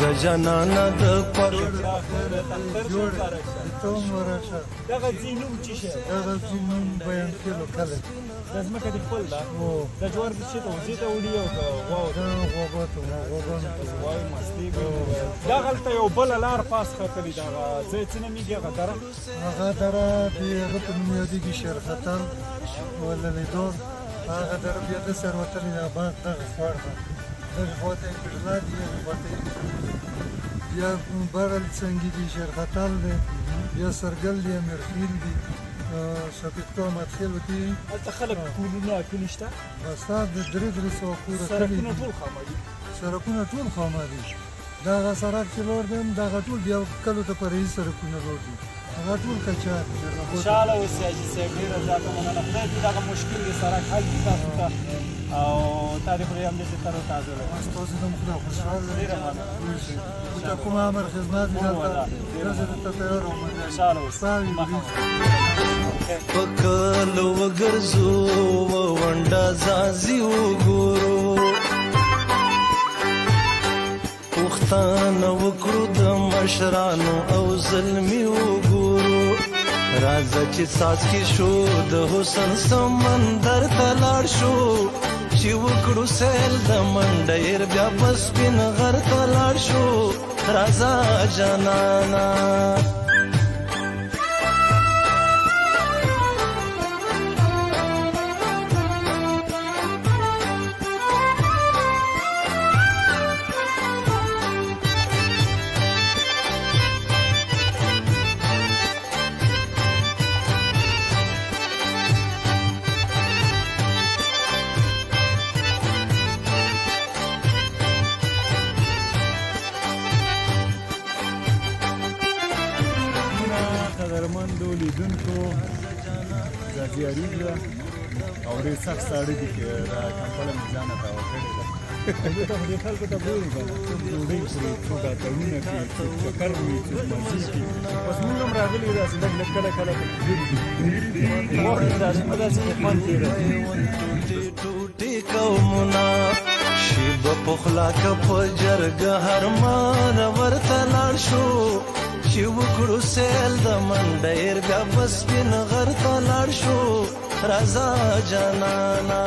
راځه جانانه د پک جوړ ته هم ورشه. دغه ځای نوم څه شی؟ دغه ځای نوم بیان کېلو کلی. دا ځمکه دې خپل ده؟ هو. دا جوار دې څه ته، وزې ته وړي او که غواو ته؟ دا غواګانو ته، غواګانو ته. غواوې مستې به وي. دغلته یو بله لار پاس ختلې ده، هغه ځای څه نومېږي هغه دره؟ هغه دره د هغه په نوم یادېږي، شیرختل وللیدور. هغه دره بیا داسې وروتلې ده، باغ دغه خوړ ده، دغې خوا ته یې پېړلا دي، هغې خوا ته یې بیا برل څنګي دي، شیرختل دی، بیا سرګل دی، امیرخیل دي، سفیدکوه مدخیل ورته. هلته خلک کورونه کلي شته؟ بس دا د درې درې سوه کوره کلي سړکونه دي. ټول خامه دي؟ سړکونه ټول خامه دي. دغه سړک چې لوړ دی هم دغه ټول بیا کلو ته فرعي سړکونه لوړ دي، هغه ټول کچا دي. خوشحاله اوسئ حاجي صاحب، ډېره زیاته مننه. خدای دې دغه مشکل د سړک حل کړي تاسو ته، او تا دې خدای همداسې تر و تازه لري. ستاسو هم خدای خوشحاله لري. ډېره مننه. ته کوم امر خدمت وي درته، زه درته تیار یم. خوشحاله اوسئ. ستا وي. په کلو وګرځو، ونډه ځاځي وګورو، پوښتنه وکړو د مشرانو او زلمي وګورو. راځه چې څاڅکي شو د حسن سمندر ته لاړ شو، چې وکړو سیل د منډیر بیا په سپین غر ته لاړ شو. راځه جانانا. قدرمندو لیدونکو، ځاځي اریوب ده او ډېر سخت ساړه دي چې دا کمپله مې ځانه تاوه کړې ده. دلته خو دې خلکو ته ګورو که نه، څوک ډوډۍ خوري، څوک اتڼونه کوي، څوک چکر وهي، څوک مزې کوي. بس موږ هم راغلي یو، داسې لږ لږ کله کله پکې ګرځو. غواړو چې داسې په داسې کې خوند تېروي. ټوټې ټوټې قومونه شیبه پخلا که په جرګه هرمان ورته لاړ شو، چې وکړو سیل د منډیر بیا په سپین غر ته لاړ شو. راځه جانانا.